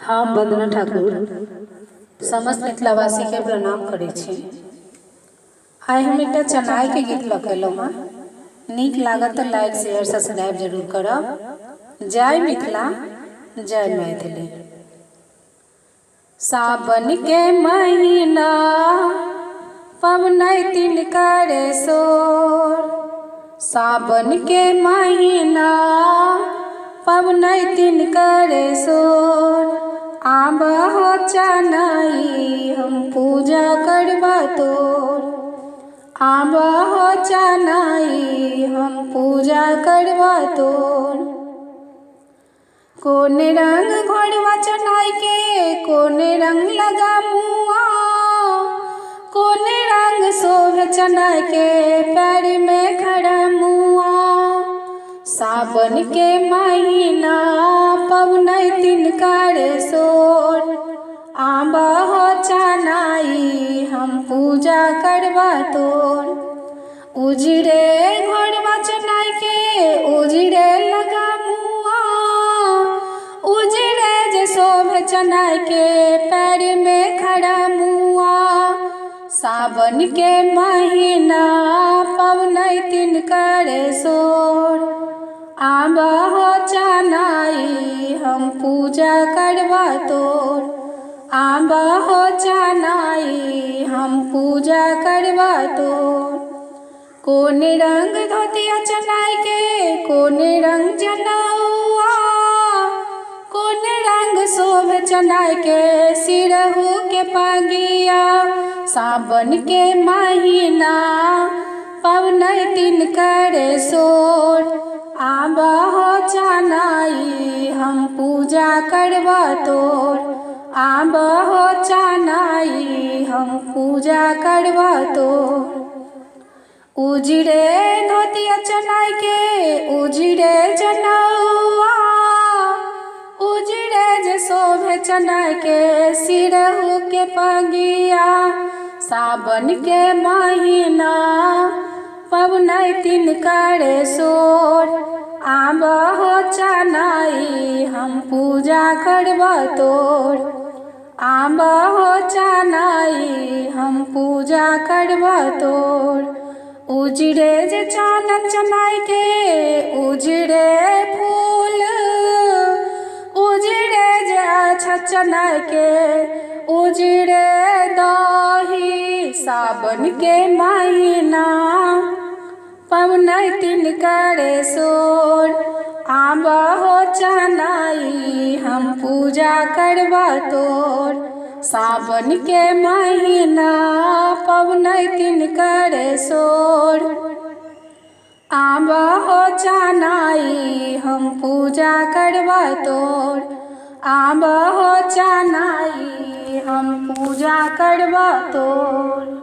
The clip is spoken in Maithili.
हम वन्दना ठाकुर समस्त मिथिलावासीके प्रणाम करै छी। आइ हम एकटा चनाइके गीत लऽ कऽ एलहुँ हँ। नीक लागत तऽ लाइक शेयर सब्सक्राइब जरूर करब। जय मिथिला जय मैथिली। सावन के महीना पबनैतिन करे शोर। सावन के महीना पबनैतिन करे शोर। आबह चनाइ हम पूजा करबा तोर। आबह चनाइ हम पूजा करबा तोर। कोन रंग घोड़वा चनाइ के, कोन रंग लगा मुआ, कोन रंग शोभे चनाइ के, पैर में खड़ा मुआ। सावन के महीना पबनैतिन करे शोर। आबह चनाइ हम पूजा करबा तोर। उजरे घोड़वा चनाइ के, उजरे लगा मुआ, उजरे जे शोभे चनाइ के, पैर में खड़ा मुआ। सावन के महीना पबनैतिन करे शोर। आबह चनाइ हम पूजा करबा तोर। आबह चनाइ हम पूजा करबा तोर। कोन रंग धोतिया चनाइ के, कोन रंग जनौआ, कोन रंग शोभे चनाइ के, सिरहु के पगिया। सावन के महीना पबनैतिन करे शोर। आबह चनाइ हम पूजा करबा तोर। आबह चनाइ हम पूजा करबा तोर। उजरे धोतिया चनाइ के, उजरे जनौआ, उजरे जे शोभे चनाइ के, सिरहु के पगिया। सावन के महीना पबनैतिन करे शोर। आबह चनाइ हम पूजा करबा तोर। आबह चनाइ हम पूजा करबा तोर। उजरे जे चानन चनाइ के, उजरे फूल, उजरे जे अच्छा चनाइ के, उजरे दही। सावन के महीना पबनैतिन करे शोर। आबह चनाइ हम पूजा करबा तोर। सावन के महीना पबनैतिन करे शोर। आबह चनाइ हम पूजा करबा तोर। आबह चनाइ हम पूजा करबा तोर।